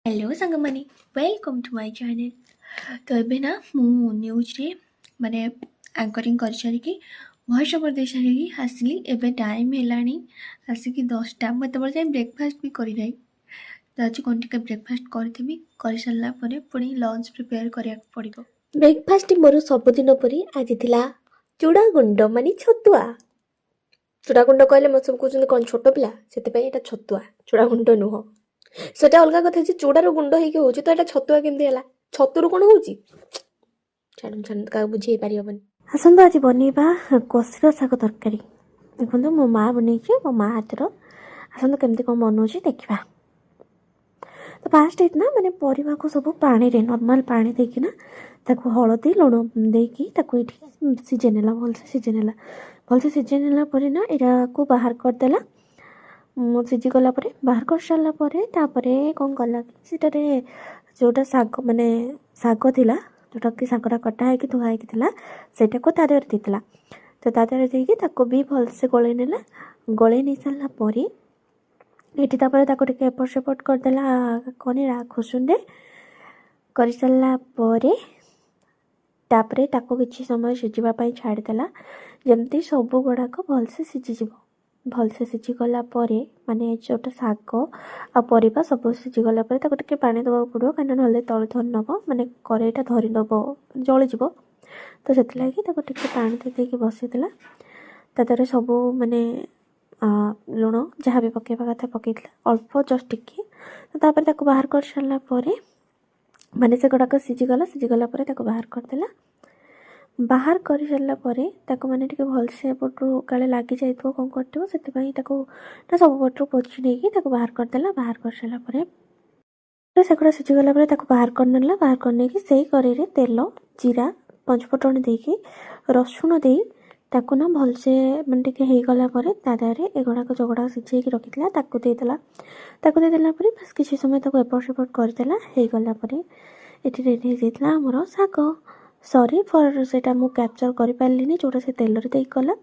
Hello ସାଙ୍ଗମାନେ, welcome to my channel. ତ ଏବେ ନା ମୁଁ ନ୍ୟୁଜ୍ରେ ମାନେ ଆଙ୍କରିଂ କରିସାରିକି, ଭଏସ୍ ଓଭର୍ ଦେଇସାରିକି ଆସିଲି। ଏବେ ଟାଇମ୍ ହେଲାଣି ଆସିକି 10ଟା। ମୁଁ ଏତେବେଳେ ଯାଏଁ ବ୍ରେକଫାଷ୍ଟ ବି କରିନାହିଁ। ତ ଆଜି କ'ଣ ଟିକେ ବ୍ରେକଫାଷ୍ଟ କରିଥିବି, କରିସାରିଲା ପରେ ପୁଣି ଲଞ୍ଚ ପ୍ରିପେୟାର କରିବାକୁ ପଡ଼ିବ। ବ୍ରେକଫାଷ୍ଟ ମୋର ସବୁଦିନ ପରି ଆଜି ଥିଲା ଚୁଡ଼ା ଗୁଣ୍ଡ, ମାନେ ଛତୁଆ। ଚୁଡ଼ା ଗୁଣ୍ଡ କହିଲେ ମୋତେ ସବୁ କହୁଛନ୍ତି କ'ଣ ଛୋଟ ପିଲା? ସେଥିପାଇଁ ଏଇଟା ଛତୁଆ, ଚୁଡ଼ା ଗୁଣ୍ଡ ନୁହଁ। ସେଟା ଅଲଗା କଥା ଯେ ଚୁଡ଼ାରୁ ଗୁଣ୍ଡ ହେଇକି ହେଉଛି, ତ ଏଇଟା ଛତୁଆ କେମିତି ହେଲା? ଛତୁରୁ କ'ଣ ହେଉଛି? ଛାଡ଼ନ୍ତୁ ଛାଡ଼ନ୍ତୁ, କାହାକୁ ବୁଝେଇ ପାରିହବନି। ଆସନ୍ତୁ, ଆଜି ବନେଇବା କୋଶିଳ ଶାଗ ତରକାରୀ। ଦେଖନ୍ତୁ, ମୋ ମା ବନେଇଛି, ମୋ ମା ହାତର। ଆସନ୍ତୁ, କେମିତି କ'ଣ ବନଉଛି ଦେଖିବା। ତ ଫାଷ୍ଟ ହେଇଥିଲା ମାନେ ପରିବାକୁ ସବୁ ପାଣିରେ, ନର୍ମାଲ୍ ପାଣି ଦେଇକିନା ତାକୁ ହଳଦୀ ଲୁଣ ଦେଇକି ତାକୁ ଏଇଠି ସିଝେଇ ନେଲା, ଭଲସେ ସିଝେଇ ନେଲା। ଭଲସେ ସିଝେଇ ନେଲା ପରେ ନା ଏଇଟାକୁ ବାହାର କରିଦେଲା। ସିଝିଗଲା ପରେ, ବାହାର କରିସାରିଲା ପରେ, ତାପରେ କ'ଣ କଲା କି ସେଟାରେ ଯେଉଁଟା ଶାଗ, ମାନେ ଶାଗ ଥିଲା, ଯେଉଁଟାକି ଶାଗଟା କଟା ହେଇକି ଧୁଆ ହେଇକି ଥିଲା, ସେଇଟାକୁ ତା ଦେହରେ ଦେଇଥିଲା। ତ ତା ଦେହରେ ଦେଇକି ତାକୁ ବି ଭଲସେ ଗୋଳେଇ ନେଲା। ଗୋଳେଇ ନେଇ ସାରିଲା ପରେ ଏଠି ତାପରେ ତାକୁ ଟିକେ ଏପଟ ସେପଟ କରିଦେଲା କ'ଣ ଖୁସୁନରେ। କରିସାରିଲା ପରେ ତାପରେ ତାକୁ କିଛି ସମୟ ସିଝିବା ପାଇଁ ଛାଡ଼ିଦେଲା, ଯେମିତି ସବୁ ଗୁଡ଼ାକ ଭଲସେ ସିଝିଯିବ। ଭଲସେ ସିଝିଗଲା ପରେ, ମାନେ ଯେଉଁଟା ଶାଗ ଆଉ ପରିବା ସବୁ ସିଝିଗଲା ପରେ ତାକୁ ଟିକେ ପାଣି ଦେବାକୁ ପଡ଼ିବ, କାହିଁକିନା ନହେଲେ ତଳେ ଧରି ନେବ, ମାନେ କରେଇଟା ଧରି ନେବ, ଜଳିଯିବ। ତ ସେଥିଲାଗି ତାକୁ ଟିକେ ପାଣି ଦେଇ ଦେଇକି ବସେଇଦେଲା। ତା ଦେହରେ ସବୁ ମାନେ ଲୁଣ ଯାହା ବି ପକାଇବା କଥା ପକାଇଥିଲା, ଅଳ୍ପ ଜଷ୍ଟ ଟିକେ। ତ ତାପରେ ତାକୁ ବାହାର କରିସାରିଲା ପରେ, ମାନେ ସେଗୁଡ଼ାକ ସିଝିଗଲା। ସିଝିଗଲା ପରେ ତାକୁ ବାହାର କରିଦେଲା। ବାହାର କରିସାରିଲା ପରେ ତାକୁ ମାନେ ଟିକେ ଭଲସେ ଏପଟରୁ କାଳେ ଲାଗିଯାଇଥିବ, କ'ଣ କରିଥିବ, ସେଥିପାଇଁ ତାକୁ ନା ସବୁ ପଟରୁ ପୋଛି ନେଇକି ତାକୁ ବାହାର କରିଦେଲା। ବାହାର କରିସାରିଲା ପରେ, ସେଗୁଡ଼ା ସିଝିଗଲା ପରେ ତାକୁ ବାହାର କରିନେଲା। ବାହାର କରିନେଇକି ସେଇ କରେଇରେ ତେଲ, ଜିରା, ପଞ୍ଚଫୁଟଣ ଦେଇକି, ରସୁଣ ଦେଇ ତାକୁ ନା ଭଲସେ ମାନେ ଟିକେ ହେଇଗଲା ପରେ ତା ଦେହରେ ଏଗୁଡ଼ାକ ଯେଉଁଗୁଡ଼ାକ ସିଝେଇକି ରଖିଥିଲା ତାକୁ ଦେଇଦେଲା। ତାକୁ ଦେଇଦେଲା ପରେ ବାସ୍ କିଛି ସମୟ ତାକୁ ଏପଟ ସେପଟ କରିଦେଲା। ହେଇଗଲା ପରେ ଏଠି ରେଡ଼ି ହେଇଯାଇଥିଲା ଆମର ଶାଗ। ସରି ଫର୍, ସେଇଟା ମୁଁ କ୍ୟାପଚର୍ କରିପାରିଲିନି ଯେଉଁଟା ସେ ତେଲରେ ଦେଇକି କଲା।